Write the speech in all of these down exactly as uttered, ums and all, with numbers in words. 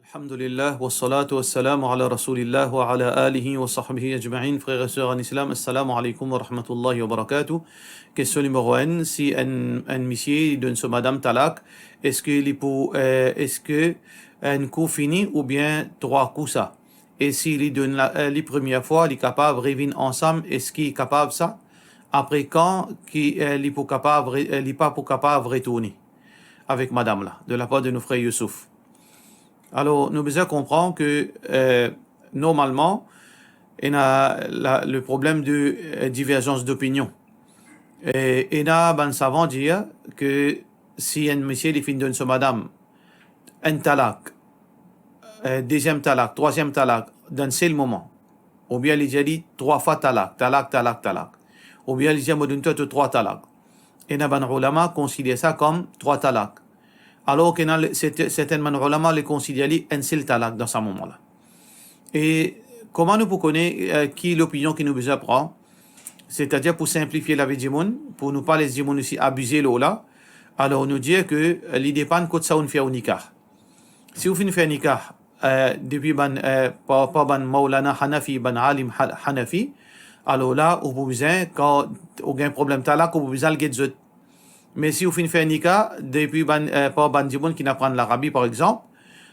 Alhamdulillah, wassalatu wassalamu ala rasoulillah wa ala alihi wa sahbihi ajmain. Frer e ser an Islam, assalamu alaykum wa rahmatullahi wa barakatuh. Kestion nimero enn, si enn, enn misie li donn so madam talak, eski li pou, eh, eski enn kou fini oubien trwa kou sa? E si li donn la, eh, li premie fwa, li kapav revinn ansam, eski kapav sa? Apre kan ki, eh, li pou kapav re-, eh, li pa pou kapav retourne avek madam la, de lapar de nou frer Youssouf. Alor, nou bizin konpran ke, eh, normalman, ena la, le problem de, eh, diverzans dopinion. E ena bann savan dir ke si enn misie li finn donn so madam enn talak, eh, deziem talak, trwaziem talak, dan sel moman, oubien li dir li trwa fwa talak, talak, talak, talak, oubien li dir mo donn twa to trwa talak. Ena bann oulama konsider sa kom trwa talak. Alor ki ena le-, serte-, sertenn bann oulama li konsider li enn sel talak dan sa moman la. E kouma nou pou kone, eh, ki lopinion ki nou bizin pran? Setadir pou sinplifie lavi dimoun, pou nou pa les dimoun osi abize lor la. Alor nou dir ke, eh, li depann kot sa ou'nn fer ou nikah. Si ou finn fer nikah, eh, depi bann, eh, par, par bann Maulana Hanafi, bann alim Ha-, Hanafi, alor la, ou pou bizin, kan ou gagn problem talak, ou pou bizin al get zot. Me si ou finn fer nikah depi bann, eh, par bann dimoun ki inn aprann Larabi, par exanp,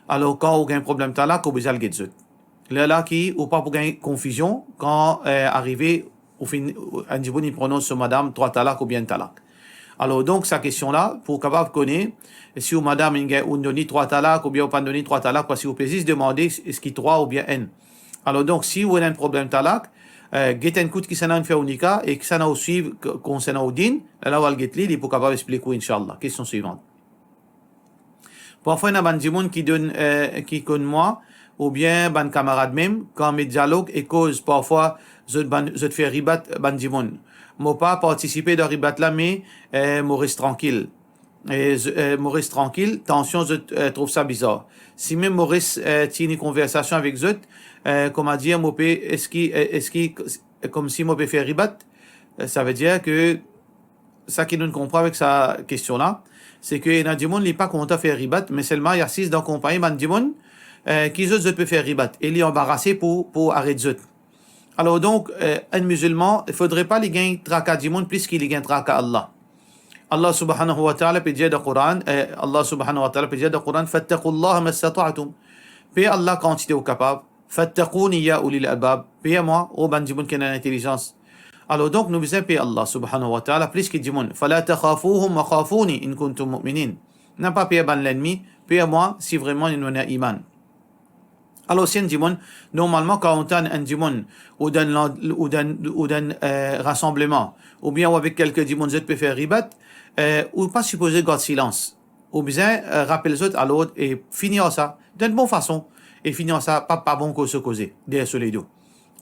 alor kan ou gagn problem talak, ou bizin al get zot. Lerla ki ou pa pou gagn konfizion kan, eh, arive ou finn, enn dimoun inn pronons so madam trwa talak oubien enn talak. Alor donk, sa kestion la, pou kapav kone si ou madam inn gagn, ou'nn donn li trwa talak oubien ou pa'nn donn li trwa talak, parski ou pe zis demande eski trwa oubien enn. Alor donk, si ou ena enn problem talak, eh, get enn kout kisannla inn fer ou nikah e kisannla ou swiv k-, konsernan ou din, lerla ou al get li, li pou kapav explik ou, inshallah. Kestion swivan. Parfwa, ena bann dimoun ki donn, eh, ki konn mwa, oubien bann kamarad mem, kan me dialog e koz, parfwa zot bann, zot fer ribat bann dimoun. Mo pa partisipe dan ribat la, me, eh, mo res trankil. E z-, eh, mo res trankil, tansion zot, eh, trouv sa bizar. Si mem mo res, eh, tini konversasion avek zot, eh, koumadir mo pe, eski, eh, eski, koumsi mo pe fer ribat, eh, savedir ke sa ki nou konpran avek sa kestion la, se ke ena dimoun li pa kontan fer ribat, me selman li asiz dan konpagni bann dimoun, eh, ki zot, zot pe fer ribat, e li anbarase pou, pou aret zot. Alor donk, eh, enn mizilman, fodre pa li gagn traka dimoun plis ki li gagn traka Allah. Allah subhanahu wa ta'ala pe dir dan Koran, eh, Allah subhanahu wa ta'ala pe dir dan Koran, "Fattaqullaha mastata'tum." Per Allah kantite ou kapav. "Fattakouni ya ulil albab." Per mwa, o bann dimoun ki ena lintelizans. Alor donk, nou bizin per Allah subhanahu wa ta'ala plis ki dimoun. "Fala takhafuhum wa khafuni in kuntum mu'minin." Napa per bann lennmi, per mwa si vremem nou ena iman. Alor, si enn dimoun, normalman, kan ou tann enn dimoun, ou dan lan-, ou dan, ou dan, eh, rasanbleman, oubien ou avek kelke dimoun, zot pe fer ribat, eh, ou pa sipoze gard silans. Ou bizin, eh, rapel zot alord e fini ar sa, dan bon fason, e fini ar sa, pa, pa bon koz so koze, deryer so ledo.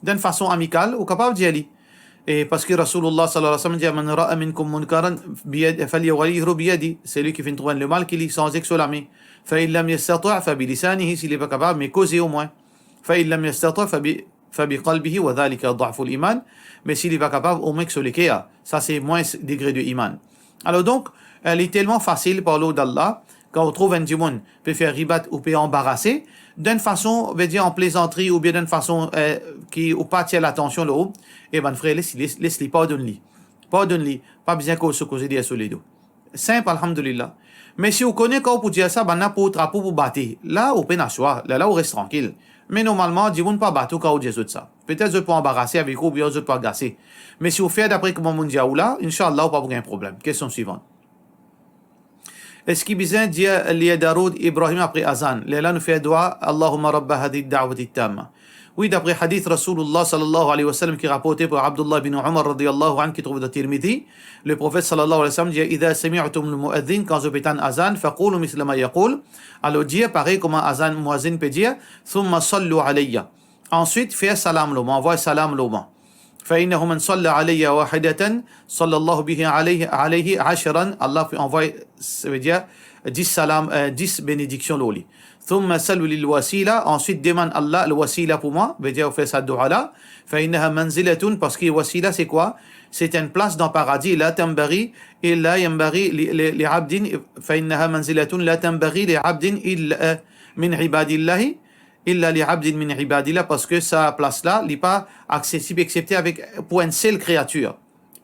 Dan fason amikal, ou kapav dir li. E parski Rasoulullah sallallahu alayhi wa sallam dir, "Man ra'a minkum munkaran biyad-, falyughayyirhu biyadi." Selwi ki finn trouv enn lemal, ki li sanze ek so lame. Fa in lam yastati', fa bilisanihi, si li pa kapav, me koze omwin. Fa in lam yastati', fa bi, fa biqalbihi, wa dhalika da'ful iman. Me si li pa kapav, omwin ek so leker, sa se mwins degre de iman. Alor donk, eh, li telman fasil par lord Allah, kan ou trouv enn dimoun pe fer ribat ou pe anbarase, dan fason, vedir an plezantri oubien dan fason, eh, ki ou pa atir latansion lor ou, e bann frer, les, les, les li, pardonn li. Pardonn li, pa bizin koz so koze deryer so ledo. Sinp, alhamdulillah. Me si ou kone kan ou pou dir sa, bannla pou trap ou, pou bat ou, la ou pena swa, lerla ou res trankil. Me normalman, dimoun pa bat ou kan ou dir zot sa. Petet zot pou anbarase avek ou, oubien zot pou agase. Me si ou fer dapre kouma mo'nn dir ou la, inshallah, ou pa pou gagn problem. Kestion swivan. Eski bizin dir, lir Daroud Ibrahim apre azan? Lerla nou fer dwa, Allahumma rabba hadhihi da'wati tamma. Wi, dapre hadith Rasoulullah sallallahu alayhi wa sallam ki raporte par Abdullah bin Umar radiyallahu anhu, ki trouve dan Tirmidhi, Leprofet sallallahu alayhi wa sallam dir, "Idha sami'tumul muadhdhin", kan zot pe tann azan, "faqulu mithla ma yaqul", alor dir parey kouma azan, muazin pe dir, "thumma sallu alayya." Answit, fer salam lor mwa, anvway salam lor mwa. "Fa innahu man salla alayya wahidatan, sallallahu bihi alayhi, alayhi ashran." Allah pe anvway, savedir, dis salam, eh, dis benediksion lor li. Thumma sal lil wasila, answit demann Allah al wasila pou mwa, vedir ou fer sa dua la, fa innaha manzilatun, parski wasila se kwa? Se enn plas dan paradi, la tanbaghi, illa yanbaghi li, li, li abdin, fa innaha manzilatun la tanbaghi li abdin illa, eh, min ibadillahi, illa li abdin min ibadillah, parski sa plas la, li pa aksesib exsepte avek, pou enn sel kreatir,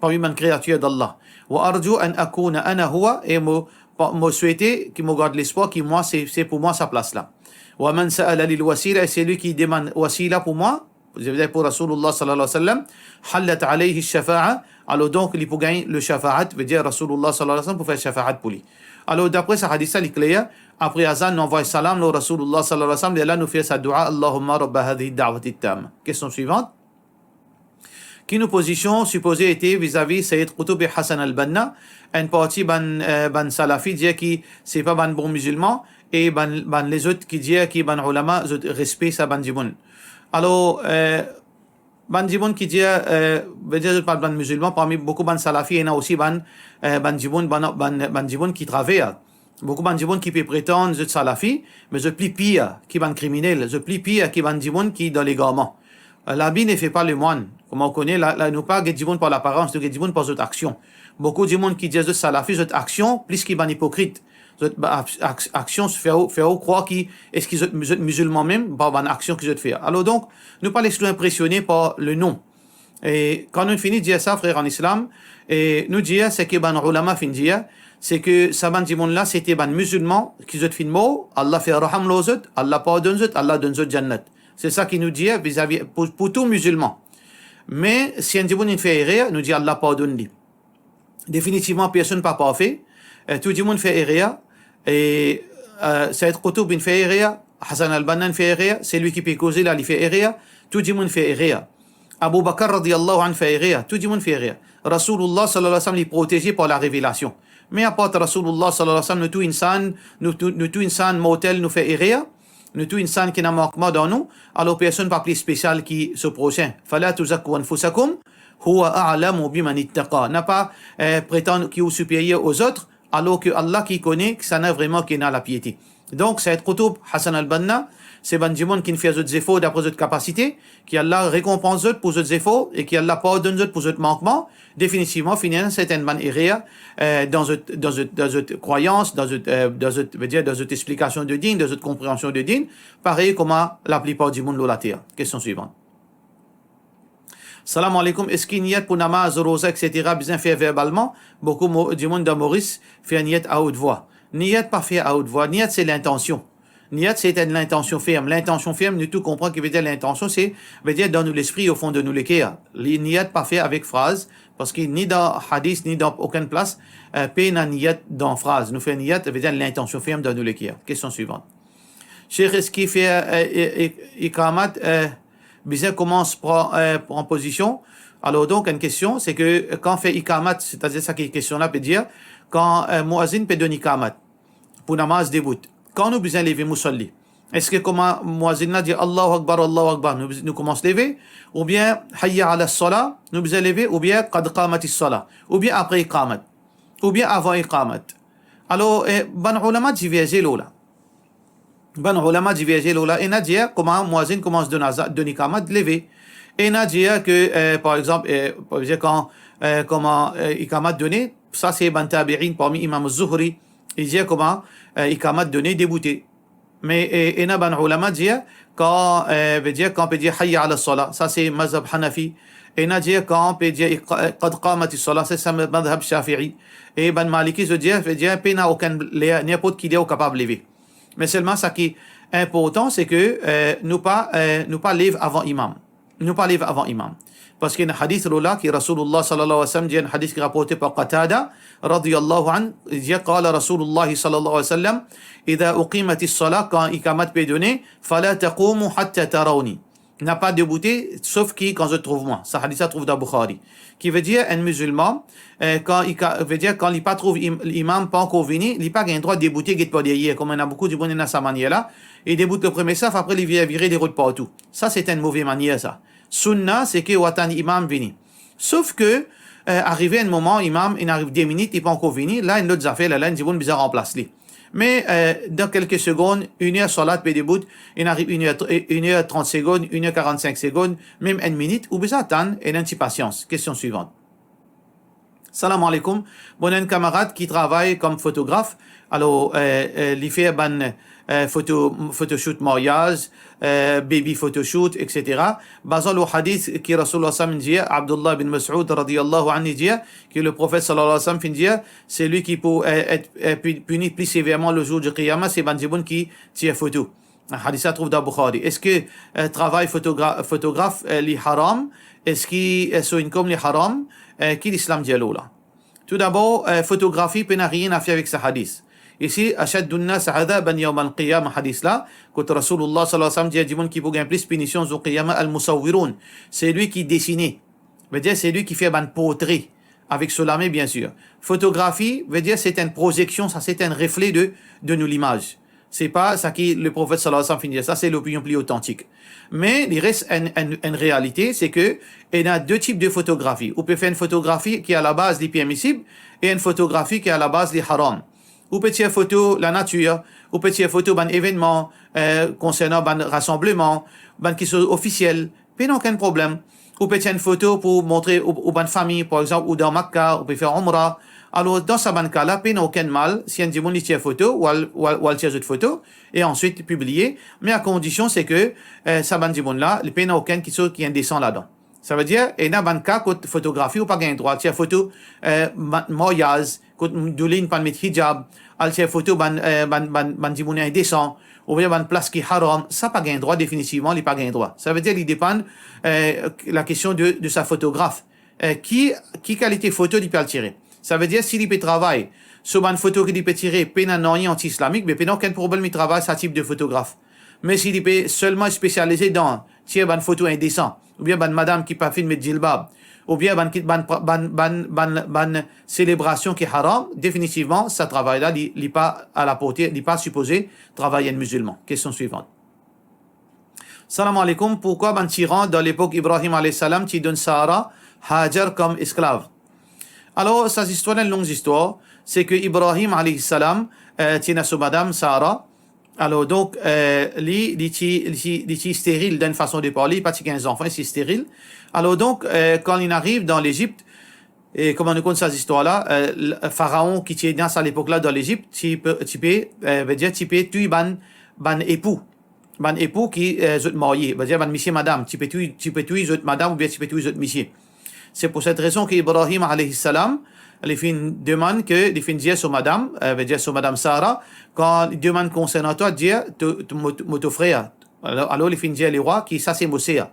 parmi bann kreatir d'Allah. Wa arju an akuna ana huwa, e mo, pa, mo swete, ki mo gard lespwar ki mwa, se, se pou mwa sa plas la. Wa man sa'ala lil wasila, e selwi ki demann wasila pou mwa, vedir pou Rasoulillah sallallahu alayhi wa sallam, hallat alayhi shafa'a, alor donk li pou gagn le shafaat, vedir Rasoulillah sallallahu alayhi wa sallam pou fer shafaat pou li. Alor dapre sa hadis la, li kler, apre azan, nou anvway salam lor Rasoulillah sallallahu alayhi wa sallam, lerla nou fer sa dua, Allahumma rabba hadhihi da'wati tamma. Kestion swivant. Ki nou pozision sipoze ete vizavi Sayyid Qutb e Hassan al-Banna? Enn parti bann, eh, bann Salafi dir ki se pa bann bon mizilman, e bann, bann lezot ki dir ki bann ulama, zot respe sa bann dimoun. Alor, eh, bann dimoun ki dir, eh, vedir zot pa bann mizilman, parmi boukou bann Salafi, ena osi bann, eh, bann dimoun, bann, bann, bann dimoun ki traver. Boukou bann dimoun ki pe pretann zot Salafi, me zot pli pir ki bann kriminel, zot pli pir ki bann dimoun ki dan legarman. L'habit ne fait pas le moine. Kouma ou kone, la, la, nou pa get dimoun par laparans, nou get dimoun par zot aksion. Boukou dimoun ki dir zot Salafi, zot aksion plis ki bann ipokrit. Zot, ba, ak-, ak-, aksion fer ou, fer ou krwar ki, eski zot, zot mizilman mem, par bann aksion ki zot fer. Alor donk, nou pa les nou inpresione par le nom. E kan nou fini dir sa, frer an Islam, e nou dir seki bann ulama finn dir, seki sa bann dimoun la, sete bann mizilman ki zot finn mor, Allah fer raham lor zot, Allah pardonn zot, Allah donn zot jannat. Se sa ki nou dir vizavi pou, pou tou mizilman. Me si enn dimoun inn fer erer, nou dir Allah pardonn li. Definitivman, personn pa parfe. Eh, tou dimoun fer erer. E, eh, Sayyid Qutb inn fer erer, Hassan al-Banna inn fer erer, selwi ki pe koze la, li fer erer, tou dimoun fer erer. Abu Bakr radiyallahu anhu fer erer, tou dimoun fer erer. Rasoulillah sallallahu alayhi wa sallam, li proteze par larevelasion. Me apar Rasoulillah sallallahu alayhi wa sallam, nou tou insan, nou tou, nou tou insan mortel, nou fer erer. Nou tou insan ki ena mankman dan nou, alor personn pa pli spesial ki so prosin. Fala tuzakku anfusakum, huwa a'lamu biman ittaqa. Na pa, eh, pretann ki ou siperyer aux autres, alor ki Allah ki kone kisannla vreman ki ena lapiete. Donk, Sayyid Qutb, Hassan al-Banna, se bann dimoun ki finn fer zot zefor dapre zot kapasite, ki Allah rekonpans zot pou zot zefor e ki Allah pardonn zot pou zot mankman. Definitivman, finn ena sertin bann erer, eh, dan zot, dan zot, dan zot krwayans, dan zot, eh, dan zot, vedir, dan zot explikasion de din, dan zot konpreansion de din, parey kouma laplipar dimoun lor later. Kestion swivant. Salam aleykoum, eski niyat pou namaz, roza, et cetera bizin fer verbalman? Boukou mo-, dimoun dan Moris fer niyat a haute voix. Niyat pa fer a haute voix, niyat se lintansion. Niyat se enn lintansion ferm. Lintansion ferm, nou tou konpran ki vedir lintansion, se, vedir dan nou lespri, o fon de nou leker. Li, niyat pa fer avek fraz, parski ni dan hadis, ni dan okenn plas, eh, pena niyat dan fraz. Nou fer niyat, vedir lintansion ferm dan nou leker. Kestion swivant. Sheikh, eski fer, eh, eh, eh, ikamat, eh, bizin koumans pran, eh, pran pozision? Alor donk, enn kestion, seki kan fer ikamat, setadir sa ki kestion la pe dir, kan, eh, mouazin pe donn ikamat, pou namaz debout. Kan nou bizin leve, musalli? Eski kouma mouazin la dir, Allahu Akbar, Allahu Akbar, nou, nou koumans leve? Oubien, Hayya ala salah, nou bizin leve? Oubien, Qad qamatis salah? Oubien apre ikamat? Oubien avan ikamat? Alor, eh, bann ulama diverze lor la. Bann ulama diverze lor la. Ena dir, kouma mouazin koumans donn aza-, donn ikamat, leve. Ena dir ki, eh, par exanp, eh, par exanp, kan, eh, kouma, eh, ikamat done, sa se bann tabi'in, parmi Imam Zuhri, li dir kouma, eh, ikamat done, deboute. Me, eh, ena bann ulama dir, kan, eh, vedir, kan pe dir hayya ala salah, sa se mazhab Hanafi. Ena dir, kan pe dir iqa-, eh, qad qamatis salah, sa se mazhab Shafi'i. E bann Maliki, zot dir, vedir, pena okenn ler, ninport ki ler ou kapav leve. Me selman sa ki inportan, seki, eh, nou pa, eh, nou pa lev avan imam. Nou pa lev avan imam. Parski ena hadis lor la ki Rasoulillah sallallahu alayhi wa sallam, dir enn hadis ki raporte par Qatada, radiyallahu anhu, li dir, qala Rasoulillah sallallahu alayhi wa sallam, idha uqimatis salah, kan ikamat pe done, fala taqumu hatta tarawni. Napa deboute, sof ki kan zot trouv mwa. Sa hadis la trouv dan Bukhari. Ki vedir, enn mizilman, eh, kan li ka-, vedir, kan li pa trouv im-, imam pa ankor vini, li pa gagn drwa deboute, get par deryer, kouma ena boukou dimoun ena sa manier la, li debout lor premie saf, apre li vir vire, li rod partou. Sa se enn move manier sa. Sunna, seki ou atann imam vini. Sof ki, eh, arive enn moman, imam, inn ariv de minit, li pa ankor vini, la enn lot zafer, la, la enn dimoun bizin ranplas li. Me, eh, dan kelke segonn, enn er salat pe debout, inn ariv enn er, enn er trant segonn, enn er karannsink segonn, mem enn minit, ou bizin atann, ena enn ti pasians. Kestion swivan. Salam aleykoum. Bon, enn kamarad ki travay kom fotograf. Alor, eh, eh, li fer bann, eh, foto, photoshoot maryaz, eh, baby photoshoot, et cetera. Bazan lor hadis ki Rasoulullah sallam dir, Abdullah bin Mas'ud radiyallahu anhu dir, ki Leprofet sallallahu alayhi wa sallam finn dir, selwi ki pou, eh, et, eh, pi-, pini pli severman le zour di Qiyama, se bann dimoun ki tir foto. Hadis la trouv dan Bukhari. Eski, eh, travay fotogra-, fotograf, eh, li haram? Eski, eh, so income li haram? Eh, ki Lislam dir lor la? Toudabor, eh, fotografi pena nanye a fer avek sa hadis. Isi, ashaddun nas adhaban yawmal qiyamah hadis la, kot Rasoulullah sallallahu alayhi wa sallam dir dimoun ki pou gagn plis pinision zour Qiyama, al-musawwirun, selwi ki desine. Vedir, selwi ki fer bann portre avek so lame, biensir. Fotografi, vedir, se enn prozeksion, sa se enn refle de, de nou limaz. Se pa sa ki Leprofet sallallahu alayhi wa sallam finn dir, sa se lopinion pli otantik. Me li res enn, enn, enn realite, se ke ena de tip de fotografi. Ou pe fer enn fotografi ki alabaz li permisib e enn fotografi ki alabaz li haram. Ou pe tir foto lanatir, ou pe tir foto bann evennman, eh, konsernan bann rasanbleman, bann kiksoz ofisiel, pena okenn problem. Ou pe tir enn foto pou montre ou, ou bann fami, par exanp, ou dan Makka, ou pe fer Umra. Alor, dan sa bann ka la, pena okenn mal si enn dimoun li tir foto, ou al, ou al, ou al tir zot foto, e answit pibliye. Me a kondision se ke, eh, sa bann dimoun la, li pena okenn kiksoz ki indesan ladan. Savedir, ena bann ka kot fotografi ou pa gagn drwa tir foto, eh, ma-, maryaz, kot doulin pa'nn met hijab, al tir foto bann, eh, bann, bann, bann dimoun indesan, oubien bann plas ki haram, sa pa gagn drwa, definitivman, li pa gagn drwa. Savedir, li depann, eh, lakestion de, de sa fotograf. Eh, ki, ki kalite foto li pe al tire. Savedir, si li pe travay, so bann foto ki li pe tire, pena nanye anti-islamik, be pena okenn problem, li travay sa tip de fotograf. Me si li pe selman spesialize dan tir bann foto indesan, oubien bann madam ki pa finn met jilbab, oubien bann ki, bann, bann, bann, bann, bann selebrasion ki haram, definitivman, sa travay la, li, li pa a la porte, li pa sipoze travay enn mizilman. Kestion swivan. Salam aleykoum, pourkwa bann tiran dan lepok Ibrahim alayhis salam ti donn Sara, Hajar kom esklav? Alor, sa zistwar, enn long zistwar, se ke Ibrahim alayhis salam, eh, ti ena so madam Sara, Alor, donk, eh, li, li ti, li ti, li ti steril, dan enn fason de parle, li pa ti gagn zanfan, li ti steril. Alor, donk, eh, kan li ariv dan Lezipt, e kouma nou konn sa zistwar la, eh, l-, Faraon ki ti ena sa lepok la dan Lezipt, ti pe, ti pe, eh, vedir, ti pe touy bann, bann epou. Bann epou ki, eh, zot marye, vedir bann misie madam, ti pe touy, ti pe touy zot madam oubien ti pe touy zot misie. Se pou set rezon ki Ibrahim alayhis salam, li finn demann ke, li finn dir so madam, eh, vedir so madam Sara, kan li demann konsernan twa, dir, to, to, mo, mo to frer. Alor, alor li finn dir lerwa ki sa se mo ser.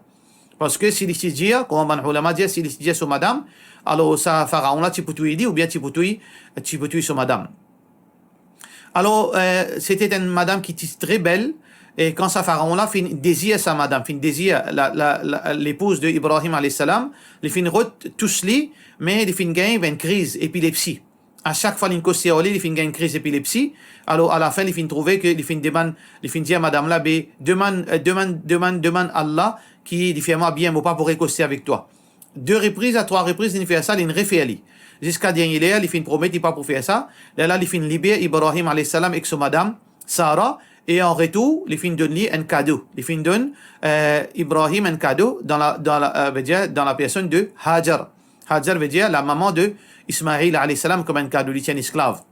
Parski si li ti dir, kouma bann oulama dir, si li ti dir so madam, alor sa Faraon la ti pou touy li oubien ti pou touy, ti pou touy so madam. Alor, eh, se ti enn madam ki ti tre bel, e kan sa Faraon la finn dezir sa madam, finn dezir la, la, la, lepouz de Ibrahim alayhis salam, li finn rod tous li, me li finn gagn enn kriz epilepsi. A sak fwa li koste ar li, li finn gagn kriz epilepsi. Alor, alafin, li finn trouve ke li finn demann, li finn dir madam la, be, demann, eh, demann, demann, demann Allah ki li fer mwa bien, mo pa pou rekoste avek twa. De repriz a trwa repriz, linn fer sa, linn refer li. Ziska dernie ler, li finn promet li pa pou fer sa. Lerla li finn liber Ibrahim alayhis salam ek so madam Sara, e an retour, li finn donn li enn kado. Li finn donn, eh, Ibrahim enn kado dan la, dan la, eh, vedir, dan la personn de Hajar. Hajar vedir la maman de Ismail alayhis salam, kom enn kado, li ti enn esklav.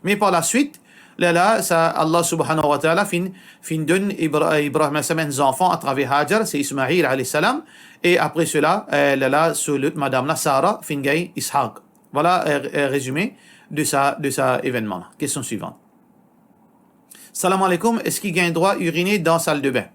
Me par laswit, lerla, sa Allah subhanahu wa ta'ala finn, finn donn Ibra-, Ibrahim alayhis salam enn zanfan atraver Hajar, se Ismail alayhis salam, e apre sela, eh, lerla, so lot madam la, Sara, finn gagn Ishaq. Vwala, eh, eh, rezime de sa, de sa evennman la. Kestion swivan. Salam aleykoum, eski gagn drwa irine dan saldebin?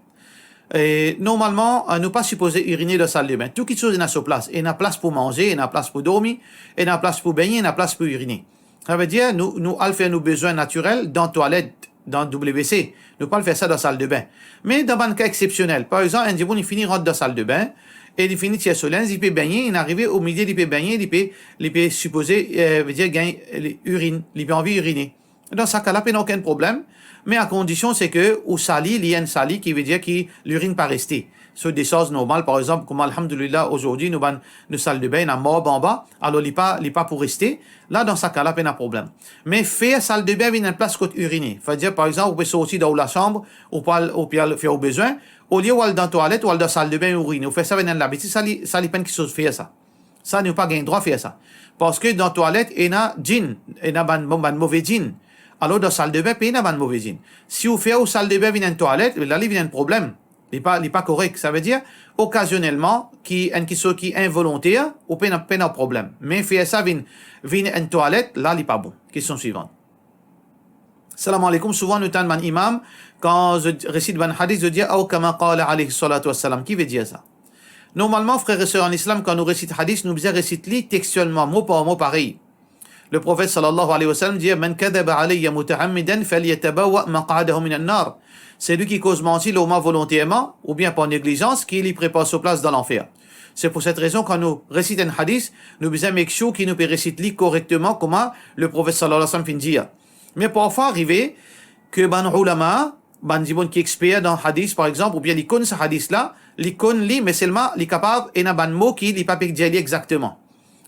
E, normalman, eh, nou pa sipoze irine dan saldebin. Tou kiksoz ena so plas. Ena plas pou manze, ena plas pou dormi, ena plas pou begne, ena plas pou irine. Savedir, nou, nou al fer nou bezwin natirel dan twalet, dan W C. Nou pa al fer sa dan saldebin. Me dan bann ka exsepsionel, par exanp, enn dimoun, li fini rant dan saldebin, e li fini tir so linz, li pe begne, inn arive omilie, li pe begne, li pe, li pe sipoze, eh, vedir gagn, eh, irine, li pe anvi irine. Dan sa ka la, pena okenn problem. Me a kondision se ke ou sali, li enn sali, ki vedir ki lirin pa reste. So desarz normal, par exanp, kouma alhamdulillah, azordi nou bann, nou saldebin ena marb anba, alor li pa, li pa pou reste, la, dan sa ka la, pena problem. Me fer saldebin vinn enn plas kot irine. Savedir, par exanp, ou pe sorti dan ou lasanm, ou pou al, ou pe al fer ou bezwin, olie ou al dan twalet, ou al dan saldebin irine, ou fer sa vinn enn labitid, sa li, sa li pa enn kiksoz fer sa. Sa, nou pa gagn drwa fer sa. Parski dan twalet, ena djinn, ena bann, bann move djinn. Alor, dan saldebin, pena bann move djinn. Si ou fer ou saldebin vinn enn twalet, la, li vinn enn problem. Li pa, li pa korek. Savedir, okazionelman, ki enn kiksoz ki involonter, ou pena, pena problem. Me fer sa vinn, vinn enn twalet, la, li pa bon. Kestion swivan. Salam aleykoum. Souvan nou tann bann imam, kan zot resit bann hadis, zot dir, "Aw kama qala alayhi salatu wassalam." Ki vedir sa? Normalman, frer e ser an Islam, kan nou resit hadis, nou bizin resit li textuellement, mo par mo, parey. Le Profet sallallahu alayhi wa sallam dir, "Man kadhaba alayya mutaammidan falyatabawwa maq'adahu minan nar." Selwi ki koz manti lor mwa volonterman, oubien par neglizans, ki li prepar so plas dan lanfer. Se pou set rezon, kan nou resit enn hadis, nou bizin make sure ki nou pe resit li korekteman, kouma le Profet sallallahu alayhi wa sallam finn dir. Me parfwa arive ke bann oulama, bann dimoun ki exper dan hadis, par exanp, oubien li konn sa hadis la, li konn li, me selman li kapav ena bann mo ki li pa pe dir li exakteman.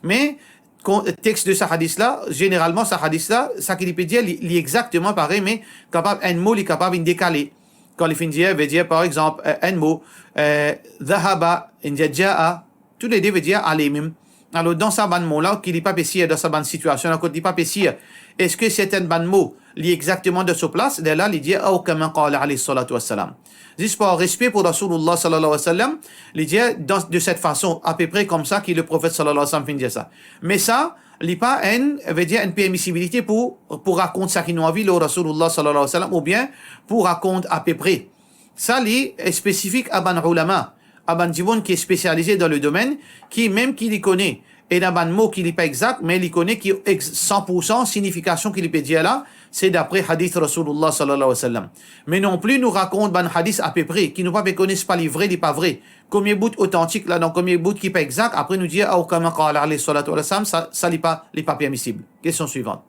Me kon-, text de sa hadis la, zeneralman sa hadis la, sa ki li pe dir, li, li exakteman parey, me kapav enn mo li kapav inn dekale. Kan li finn dir, vedir, par exanp, eh, enn mo, eh, dhahaba, inn dir jaa, toulede vedir ale mem. Alor, dan sa bann mo la, ki li pa pe sir, dan sa bann sitiasion la, kot li pa pe sir, eski sertin bann mo, li exakteman dan so plas, lerla li dir, "Aw kama qala alayhi salatu wassalam." Zis par respe pou Rasoulullah sallallahu alayhi wa sallam, li dir dan, de set fason, apepre koumsa ki le Profet sallallahu alayhi wa sallam finn dir sa. Me sa, li pa enn, vedir enn permisibilite pou, pou rakont sa ki nou anvi lor Rasoulullah sallallahu alayhi wa sallam, oubien pou rakont apepre. Sa li spesifik a bann oulama, a bann dimoun ki spesialize dan le domenn, ki mem ki li kone ena bann mo ki li pa exak, me li kone ki ex-, san pou san signifikasion ki li pe dir la, se dapre hadis Rasoulullah sallallahu alayhi wa sallam. Me non pli nou rakont bann hadis apepre, ki nou pa pe kone si pa li vre, li pa vre. Komie bout otantik ladan, komie bout ki pa exak, apre nou dir, "Aw kama qala alayhi salatu wassalam", sa, sa li pa, li pa permisib. Kestion swivan.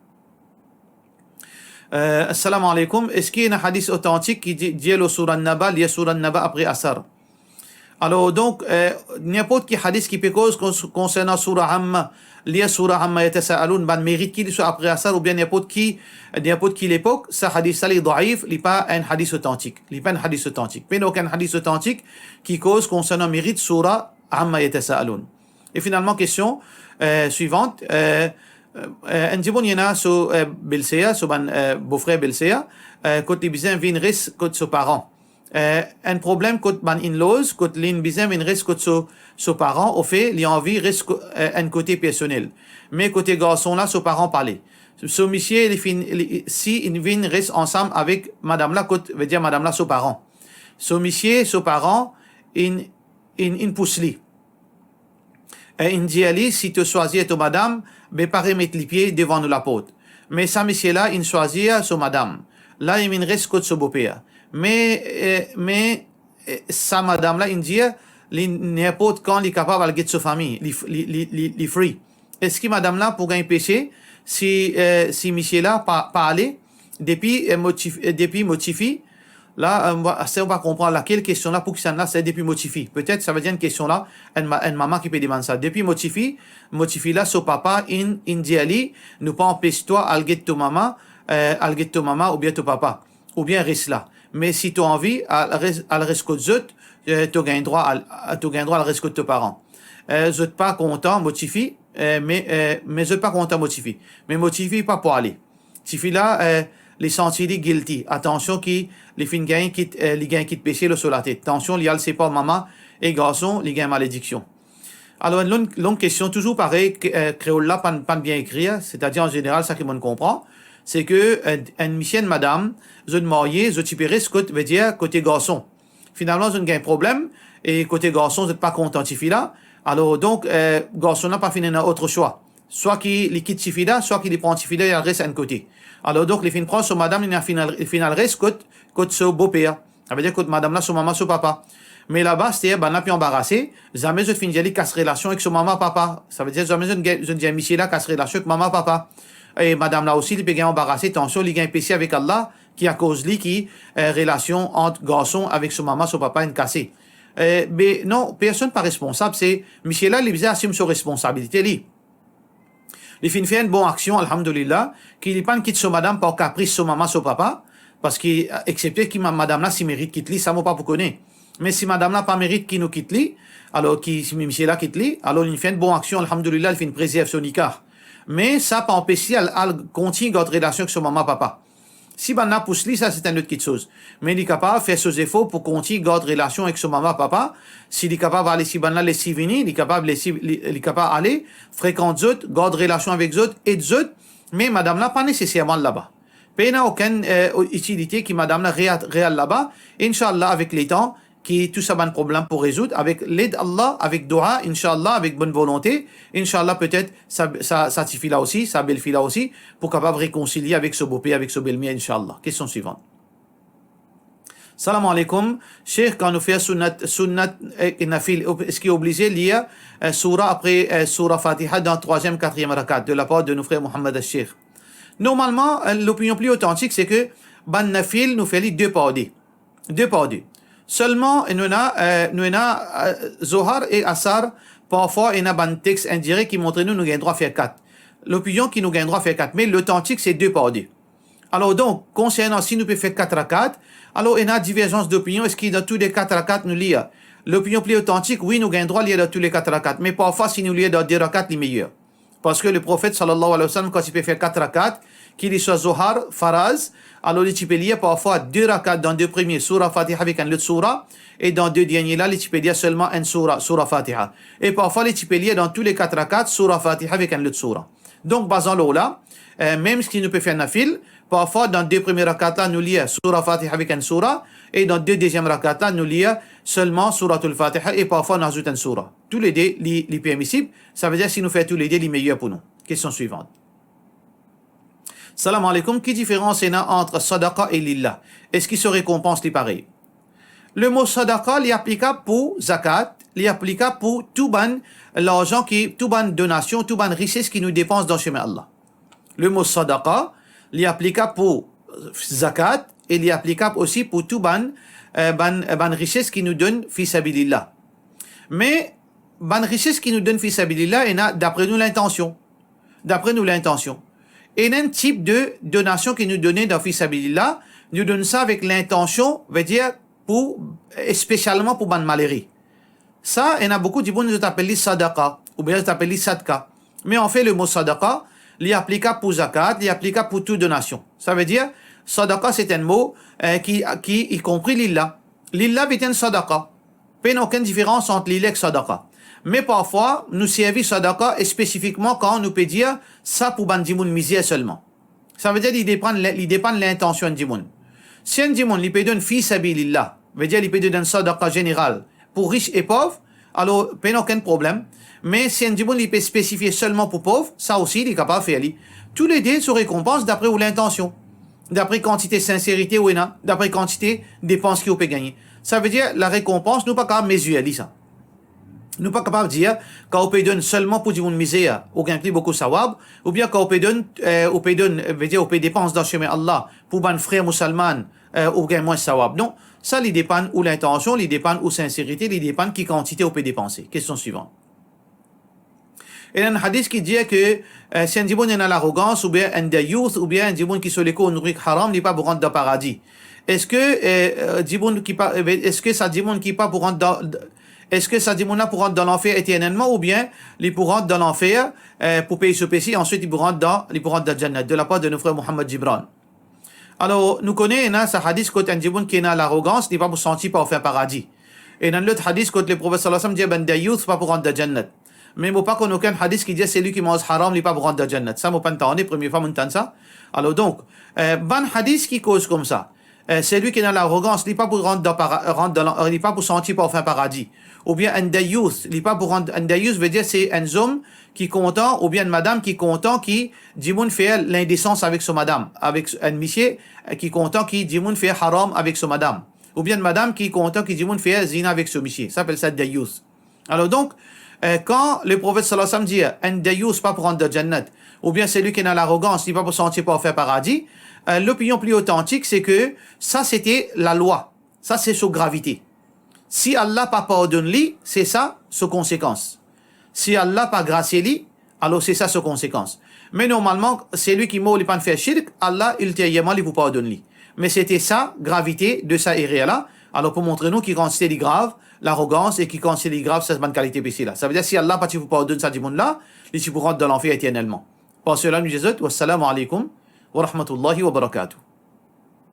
Eh, assalamu aleykoum. Eski ena hadis otantik ki di, dir lor soura Naba, lir soura Naba apre Asar? Alor, donk, eh, ninport ki hadis ki pe koz kons-, konsernan soura Amma, lir soura Amma yatasaalun, bann merit ki li swa apre Asar oubien ninport ki, ninport ki lepok, sa hadis la li daif, li pa enn hadis otantik. Li pa enn hadis otantik. Pena okenn hadis otantik ki koz konsernan merit soura Amma yatasaalun. E finalman, kestion, eh, swivan, eh, eh, enn dimoun ena so, eh, belser, so bann, eh, bofrer belser, eh, kot li bizin vinn res kot so paran. Eh, enn problem kot bann in-laws, kot linn bizin vinn res kot so, so paran, ofe, li anvi res ko-, eh, enn kote personel. Me kote garson la, so paran pale. So misie, li finn, li, si inn vinn res ansam avek madam la, kot, vedir madam la so paran. So misie, so paran, inn, inn, inn pous li. E inn dir li, "Si to swazir to madam, be pa remet lipie devan nou laport." Me sa misie la inn swazir so madam. La li vinn res kot so boper. Me, eh, me, eh, sa madam la inn dir, li ninport kan li kapav al get so fami, li, li, li, li, li free. Eski madam la pou gagn pese si, eh, si misie la pa, pa ale? Depi, eh, mo tifi, eh, depi mo tifi, la, eh, mwa, sa, ou pa konpran lakel kestion la, pou kisannla, se depi mo tifi. Petet, sa vedir enn kestion la, enn ma-, enn mama ki pe demann sa. Depi mo tifi, mo tifi la, so papa inn, inn dir li, "Nou pa anpes twa al get to mama, eh, al get to mama oubien to papa, oubien res la. Me si to anvi al res, al res kot zot, eh, to gagn drwa al, to gagn drwa al res kot to paran." Eh, zot pa kontan mo tifi, eh, me, eh, me zot pa kontan mo tifi. Me mo tifi pa pou ale. Tifi la, eh, li santi li guilty. Atansion ki li finn gagn kit, eh, li gagn kit pese lor so latet. Atansion, li al separ mama e garson, li gagn malediksion. Alor, enn long, long kestion, touzour parey, k-, eh, kreol la pa'nn, pa'nn bien ekrir, setadir an zeneral, sa ki mo'nn konpran, se ke, eh, enn misie, enn madam, zot marye, zot ti pe res kot, vedir kote garson. Finalman, zot gagn problem, e kote garson, zot pa kontan tifi la. Alor, donk, eh, garson la pa finn ena ot swa. Swa ki li kit tifi la, swa ki li pran tifi la, li al res enn kote. Alor, donk, li finn pran so madam, li finn al, finn al res kot, kot so boper. Savedir kot madam la so mama, so papa. Me laba, aster, bannla pe anbarase, zame zot finn dir li kas relasion ek so mama, papa. Savedir, zame zot, zot dir misie la kas relasion ek mama, papa. E madam la osi, li pe gagn anbarase, atansion, li gagn pese avek Allah, ki akoz li ki, eh, relasion ant garson avek so mama, so papa inn kase. Eh, be non, personn pa responsab, se misie la, li bizin asim so responsabilite li. Li finn fer enn bon aksion, alhamdulillah, ki li pa'nn kit so madam par kapris so mama, so papa, parski, eh, exepte ki ma-, madam la si merit kit li, sa mo pa pou kone. Me si madam la pa merit ki nou kit li, alor ki si misie la kit li, alor li fer enn bon aksion, alhamdulillah, li finn prezerv so nikah. Me sa pa anpes li al, al kontign gard relasion ek so mama, papa. Si bann la pous li, sa se enn lot kitsoz. Me li kapav fer so zefor pou kontign gard relasion ek so mama, papa. Si li kapav ale, si bann la les li vini, li kapav les li, li, li kapav ale, frekant zot, gard relasion avek zot, ed zot. Me madam la pa neseserman al laba. Pena okenn, eh, itilite ki madam la re-, re-al laba. Inshallah, avek letan, ki tou sa bann problem pou rezoud avek led Allah, avek doua, inshallah, avek bonn volonte, inshallah, petet sa, sa, sa tifi la osi, sa belfi la osi, pou kapav rekonsilie avek so boper, avek so belmer, inshallah. Kestion swivan. Salam aleykoum. Sheikh, kan nou fer sunnat, sunnat, eh, nafil, ob-, eski oblize lir, eh, soura apre, eh, soura Fatiha dan trwaziem, katriem rakat, de la par de nou frer Mohammad Sheikh? Normalman, eh, lopinion pli otantik, se ke bann nafil, nou fer li de par de. De par de. Selman, nou ena, eh, nou ena, eh, Zohar e Asar, parfwa ena bann text indirek ki montre nou, nou gagn drwa fer kat. Lopinion ki nou gagn drwa fer kat, me lotantik, se de par de. Alor donk, konsernan si nou pe fer kat rakat, alor ena diverzans dopinion, eski dan tou le kat rakat nou lir? Lopinion pli otantik, wi, nou gagn drwa lir dan tou le kat rakat, me parfwa, si nou lir dan de rakat, li meyer. Parski Leprofet, sallallahu alayhi wa sallam, kan li ti pe fer kat rakat, ki li swa Zohar, Faraz, alor li ti pe lir parfwa de rakat, dan de premie, soura Fatiha avek enn lot soura, e dan de dernie la, li ti pe lir selman enn soura, soura Fatiha. E parfwa, li ti pe lir dan tou le kat rakat, soura Fatiha avek enn lot soura. Donk, bazan lor la, eh, mem si nou pe fer nafil, parfwa, dan de premie rakat la, nou lir soura Fatiha avek enn soura, e dan de deziem rakat la, nou lir selman souratul Fatiha, e parfwa, nou azout enn soura. Toulede, li, li permisib, savedir si nou fer toulede, li meyer pou nou. Kestion swivan. Salam aleykoum, ki diferans ena ant sadaqa e lillah? Eski so rekonpans li parey? Lemo sadaqa, li aplikab pou zakat, li aplikab pou tou bann larzan ki, tou bann donasion, tou bann rises ki nou depans dan semin Allah. Lemo sadaqa, li aplikab pou zakat e li aplikab osi pou tou bann, eh, bann, bann rises ki nou donn fi sabilillah. Me bann rises ki nou donn fi sabilillah, ena dapre nou lintansion. Dapre nou lintansion. Ena enn tip de donasion ki nou done dan fi sabilillah, nou donn sa avek lintansion, vedir pou, espesialman pou bann malere. Sa, ena boukou dimoun, zot apel li sadaqa, oubien zot apel li sadka. Me anfet, lemo sadaqa, li aplikab pou zakat, li aplikab pou tou donasion. Savedir, sadaqa, se enn mo, eh, ki, ki i konpri lillah. Lillah, li enn sadaqa. Pena okenn diferans ant lillah ek sadaqa. Me parfwa, nou servi sadaqa espesifikman kan nou pe dir sa pou bann dimoun mizer selman. Savedir, li depann, li depann lintansion enn dimoun. Si enn dimoun, li pe donn fi sabilillah, vedir li pe donn enn sadaqa zeneral pou ris e pov, alor, pena okenn problem. Me si enn dimoun, li pe spesifie selman pou pov, sa osi, li kapav fer li. Toulede, so rekonpans dapre ou lintansion. Dapre kantite sinserite ou ena, dapre kantite depans ki ou pe gagne. Savedir, larekonpans, nou pa kapav mezir li sa. Nou pa kapav dir, kan ou pe donn selman pou dimoun mizer, ou gagn pli boukou sawab, oubien kan ou pe donn, eh, ou pe donn, eh, vedir ou pe depans dan semin Allah, pou bann frer mousalman, eh, ou gagn mwins sawab. Non, sa li depann ou lintansion, li depann ou sinserite, li depann ki kantite ou pe depanse. Kestion swivan. Ena enn hadis ki dir ke, eh, si enn dimoun ena larogans, oubien enn dayouth, oubien enn dimoun ki so lekor nourik haram, li pa pou rant dan paradi. Eski, eh, eh, dimoun ki pa, eh, eski sa dimoun ki pa pou rant dan, eski sa dimoun la pou rant dan lanfer eternelman, oubien li pou rant dan lanfer, eh, pou pey so pese, answit li pou rant dan, li pou rant dan Jannat, de lapar de nou frer Mohammad Gibran? Alor, nou kone ena sa hadis kot enn dimoun ki ena larogans, li pa pou santi parfin paradi. Ena enn lot hadis kot Leprofet sallallahu alayhi wa sallam dir bann dayouth pa pou rant dan Jannat. Me mo pa konn okenn hadis ki dir selwi ki manz haram, li pa pou rant dan Jannat. Sa mo pa'nn tande, premie fwa mo'nn tann sa. Alor donk, eh, bann hadis ki koz koumsa, eh, selwi ki ena larogans, li pa pou rant dan para-, rant dan la-, li pa pou santi parfin paradi. Oubien enn dayouth, li pa pou rant, enn dayouth vedir se enn zom ki kontan, oubien enn madam ki kontan ki dimoun fer lindesans avek so madam, avek enn misie, eh, ki kontan ki dimoun fer haram avek so madam, oubien enn madam ki kontan ki dimoun fer zina avek so misie. Sa apel sa dayouth. Alor donk, eh, kan Leprofet sallallahu alayhi wa sallam dir, enn dayouth pa pou rant dan Jannat, oubien selwi ki ena larogans, li pa pou santi parfin paradi, Euh, lopinion pli otantik, se ke sa sete lalwa. Sa se so gravite. Si Allah pa pardonn li, se sa so konsekans. Si Allah pa grasie li, alor se sa so konsekans. Me normalman, selwi ki mor li pa'nn fer shirk, Allah, ilteryerman, li pou pardonn li. Me sete sa, gravite de sa erer la. Alor, pou montre nou ki kantite li grav, larogans, e ki kantite li grav, sa bann kalite pese la. Savedir, si Allah pa ti pou pardonn sa dimoun la, li ti pou rant dan lanfer eternelman. Par sela, nou dir zot, wassalamu alaikum wa rahmatullahi wa barakatuh.